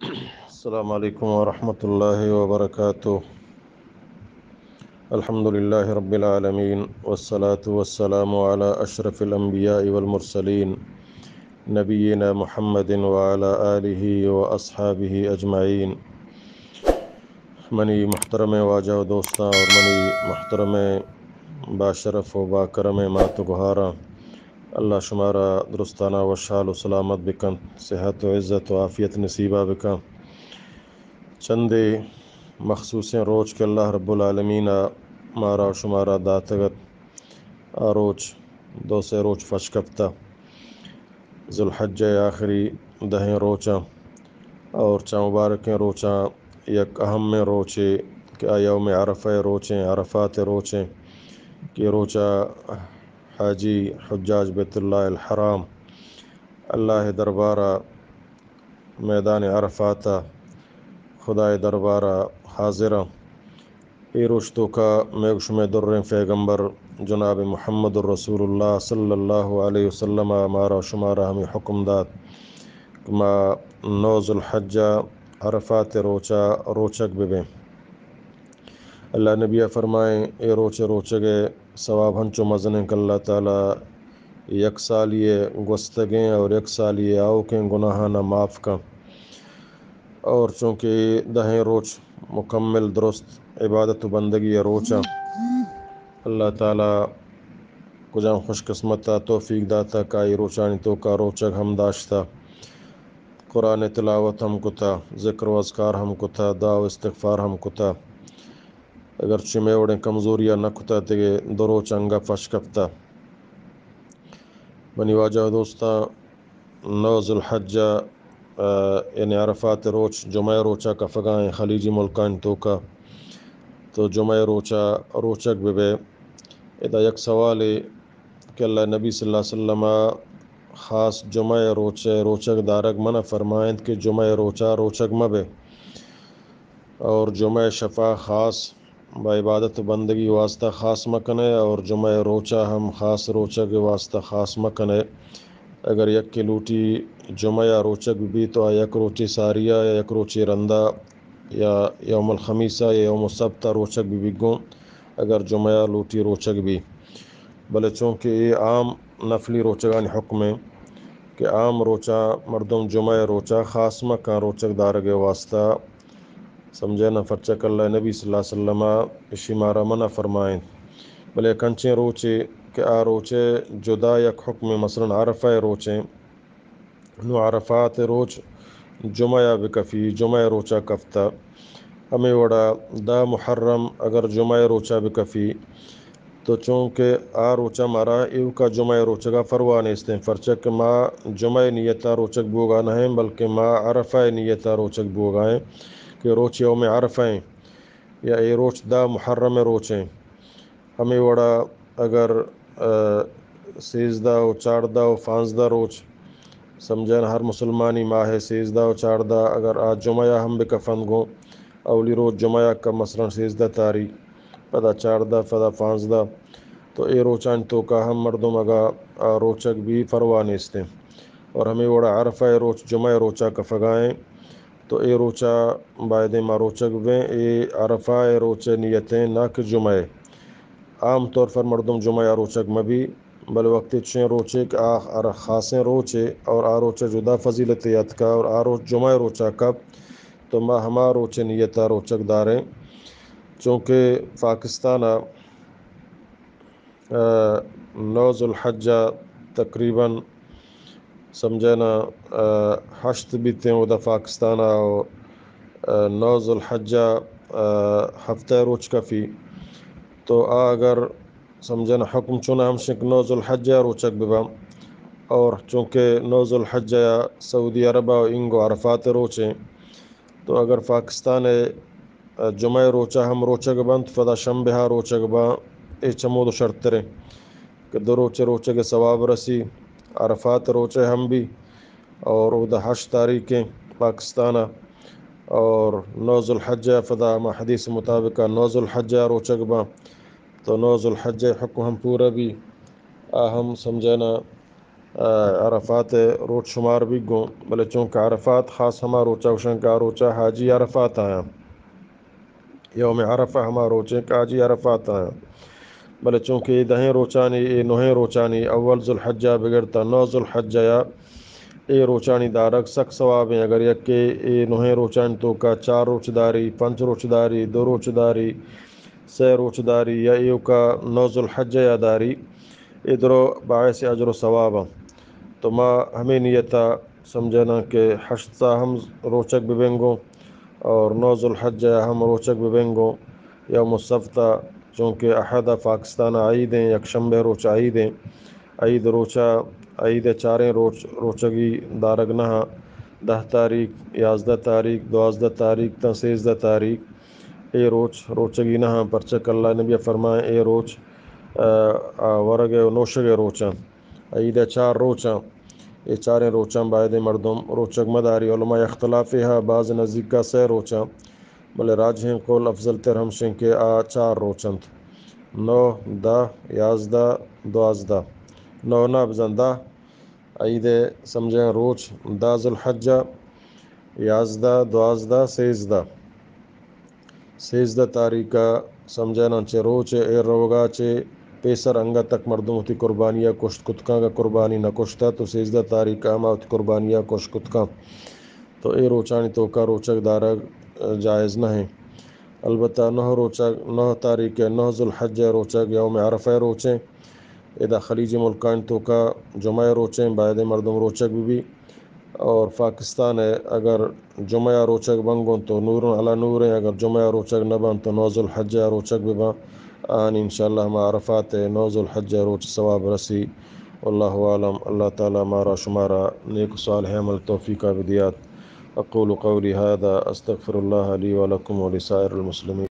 السلام عليكم ورحمة الله وبركاته. الحمد لله رب العالمين، والصلاة والسلام على أشرف الأنبياء والمرسلين، نبينا محمد وعلى آله وأصحابه أجمعين. منی محترمیں واجہ و دوستاں اور منی محترمیں باشرف و باکرمیں مات و گہاراں، اللہ شمارا درستانا وشحال و سلامت بکنت، صحت و عزت و عافیت نصیبا بکنت۔ چندے مخصوصیں روچ کہ اللہ رب العالمین ء مارا و شمارا داتگ ات، آ روچ دو سے روچ پش کپتہ۔ ذوالحجہ ء آخری دہیں روچاں اور چہ مبارکیں روچاں یک اہمیں روچے کہ آ یوم عرفہ ء روچیں، عرفات ء روچیں، کہ روچا حاجی حجاج بیت اللہ الحرام اللہ ء دربارا میدان عرفات ء خدائے دربار ء حاضر آں۔ اے روچ توکا مئے گوں شمئے دریں پیغمبر جناب محمد رسول اللہ صلی اللہ علیہ وسلم ء مارا و شمارا ہمے حکم دات کہ ما نو ذوالحجہ عرفات ء روچا روچگ ببیں۔ اللہ نبی ء فرمائیں، اے روچ ء روچگ ء ثواب ہنچو مزنیں کہ اللہ تعالی یک سالی ء گوستگیں اور یک سالی ء آؤکیں گناہانا معاف کن۔ اور چونکہ اے دہیں روچ مکمل درست عبادت و بندگی ء روچ ء اللہ تعالی کجام خوش قسمت ء توفیق داتا کہ آئی روچانی توکا روچگ ہم داشتا، قرآن تلاوت ہم کتا، ذکر و اذکار ہم کتا، دعا و استغفار ہم کتا۔ اگرچہ مئے وڑیں کمزوری ء نہ کتا، دگہ دو روچ انگہ پش کپتا۔ منی واجہ و دوستاں، نو ذوالحجہ، آ، یعنی عرفات روچ، جمعہ روچا کفگائیں خلیجی ملکانی توکا، تو جمعہ روچا روچگ ببے۔ ادا یک سوالے کہ اللہ نبی صلی اللہ علیہ وسلم خاص جمعہ روچ، روچگ دارگ منع فرمائنت کہ جمعہ روچا روچگ مبے۔ اور جمعہ شفا خاص با عبادت و بندگی واسطہ خاص مکنے اور جمعہ روچا ہم خاص روچگ واسطہ خاص مکنے۔ اگر یک کے لوٹی جمعہ یا روچگ بی تو آ یک روچی ساریا یا یک روچی رندا یا یوم الخمیسا یا یوم السبتا روچگ بی بگوں، اگر جمعہ لوٹی روچگ بی۔ بلے چونکہ اے عام نفلی روچگانی حکم ایں کہ عام روچا مردم جمعہ روچا خاص مکن روچگ دارگ واسطہ۔ سمجھے نا، پرچا کہ اللہ نبی صلی اللہ علیہ وسلم اشی مارا منع فرمائیں۔ بلے کنچیں روچے کہ آ روچے جدا یک حکم، مثلاً عرفہ روچیں، نو عرفات روچ جمعہ بکفی، جمعہ روچا کفتہ۔ ہمیں وڑا دہ محرم اگر جمعہ روچا بکفی، تو چونکہ آ روچا مارا ایوکا جمعہ روچگا پرواہ نیستیں، پرچہ کہ ما جمعہ نیتا روچگ بوگا نہ ایں، بلکہ ما عرفہ نیتا روچگ بوگا ایں کہ روچ یوم عرفہ ایں یا اے روچ دہ محرم روچ ایں۔ ہمیں وڑا اگر، آ، سیزدہ و چاردہ و پانزدہ روچ سمجھن ہر مسلمانی ماہ سیزدہ و چاردہ اگر آ جمعہ ہم بکفن گوں، اولی روچ جمعہ کا مثلاً سیزدہ تاریخ، پدا چاردہ، پدا پانزدہ، تو اے روچانی توکا ہم مردم اگا، آ، روچگ بی پرواہ نیستیں۔ اور ہمیں وڑا عرفہ روچ جمعہ روچا کفگائیں، تو اے روچا بایدیں ما روچگ بیں، اے عرفہ روچ نیتیں، نہ کہ جمعہ۔ عام طور پر مردم جمعہ روچگ مبی، بلے وقتی چشیں روچے کہ آ ہر خاصیں روچے اور آ روچ جدا فضیلت یاتکا اور آ روچ جمعہ روچا کپ، تو ما ہما روچ نیتا روچگ داریں۔ چونکہ پاکستان ء، آ، نو ذوالحجہ تقریباً سمجھنا، آ، ہشت بیتیں اودا پاکستان ء، آ، نو ذوالحجہ، آ، ہفتہ روچ کفی۔ تو آ اگر سمجھنا حکم چون ہمشک نو ذوالحجہ روچک ببا، اور چونکہ نو ذوالحجہ سعودی عرب ء انگو عرفات روچیں، تو اگر پاکستان ء جمعہ روچا ہم روچگ بنت، پدا شنبہ ء روچگ باں، اے چمود شرتریں کہ دو روچ روچگ ثواب رسی، عرفات روچ ہم بی، اور اودا ہشت تاریخیں پاکستان ء، اور نو ذوالحجہ پدا ہما حدیث مطابق نو ذوالحجہ روچگ باں، تو نو ذوالحجہ حکم ہم پورا بی، آ ہم سمجھنا عرفات ءِ روچ شمار بیگ گوں، بلے چونکہ عرفات خاص ہما روچ ءَ گوشن کہ آ روچ ءَ حاجی عرفات آیاں۔ یوم عرفہ ہما روچیں کہ حاجی عرفات آیاں۔ بلے چونکہ اے دہیں روچانی، اے نوہیں روچانی، اول ذوالحجہ بگر تا نو ذوالحجہ یا اے روچانی دارگ سک ثواب ہیں۔ اگر یکے اے نوہیں روچانی توکا چار روچ داری، پنچ روچ داری، دو روچ داری، سہ روچ داری یا ایوکا نو ذوالحجہ یا داری، اے درو باعث اجر و ثواب ہیں۔ تو ما ہمیں نیتا سمجھنا کہ ہشت تا ہم روچگ ببنگوں اور نو ذوالحجہ ہم روچگ ببنگوں۔ یوم السبت ءَ چونکہ احد ءَ پاکستان ءَ عید ایں، یک شنبے روچ عید ایں، عید روچ ءَ، عید ءِ چاریں روچ روچگی دارگ نہ اں۔ دہ تاریخ، یازدہ تاریخ، دوازدہ تاریخ تاں سیزدہ تاریخ اے روچ روچگی نہ اں، پرچہ کہ اللہ نبی فرمائیں اے روچ، آ، آ، ورگ ءُ نوشگ ءِ روچ اں۔ عید ءِ چار روچ اں، اے چاریں روچاں بایدیں مردم روچگ مداری۔ علماء اختلافے ہا، بعض نزیکا سہ روچ اں، بلے راجہیں قول افضل تر ہمشیں کہ آ چار روچ انت۔ نو، دہ، یازدہ، دوازدہ۔ نو نہ بزاں دہ، عید ءِ سمجھیں روچ دہ ذوالحجہ، یازدہ، دوازدہ، سیزدہ۔ سیزدہ تاریخ ءَ سمجھنا چہ روچ ءِ ایر روگا چہ پیسر انگت تک مردم وتی قربانی ءَ کشت کت کن، اگاں قربانی نہ کشتہ تو سیزدہ تاریخ ءَ ہما وتی قربانی ءَ کشت کت کن۔ تو اے روچانی توکا روچگ دارگ، ءَ، جائز نہ ایں۔ البتہ نہ روچگ، نہ تاریخ ءَ، نہ ذوالحجہ ءِ روچگ یوم عرفہ ءِ روچیں۔ ادا خلیجی ملکانی توکا جمعہ ءِ روچیں، بایدیں مردم روچگ بہ بی۔ اور پاکستان ءَ اگر جمعہ ءَ روچگ بنگوں تو نور علی نور ایں، اگر جمعہ ءَ روچگ نہ بنت تو نو ذوالحجہ ءَ روچگ بہ باں، آہانی انشاءاللہ ہما عرفات ءِ نو ذوالحجہ ءِ روچ ثواب رسی۔ واللہ اعلم، اللہ تعالی مارا شمارا نیک و صالح عمل توفیقا بدیات۔ اقول قولی هذا استغفر الله لي ولكم ولسائر المسلمين۔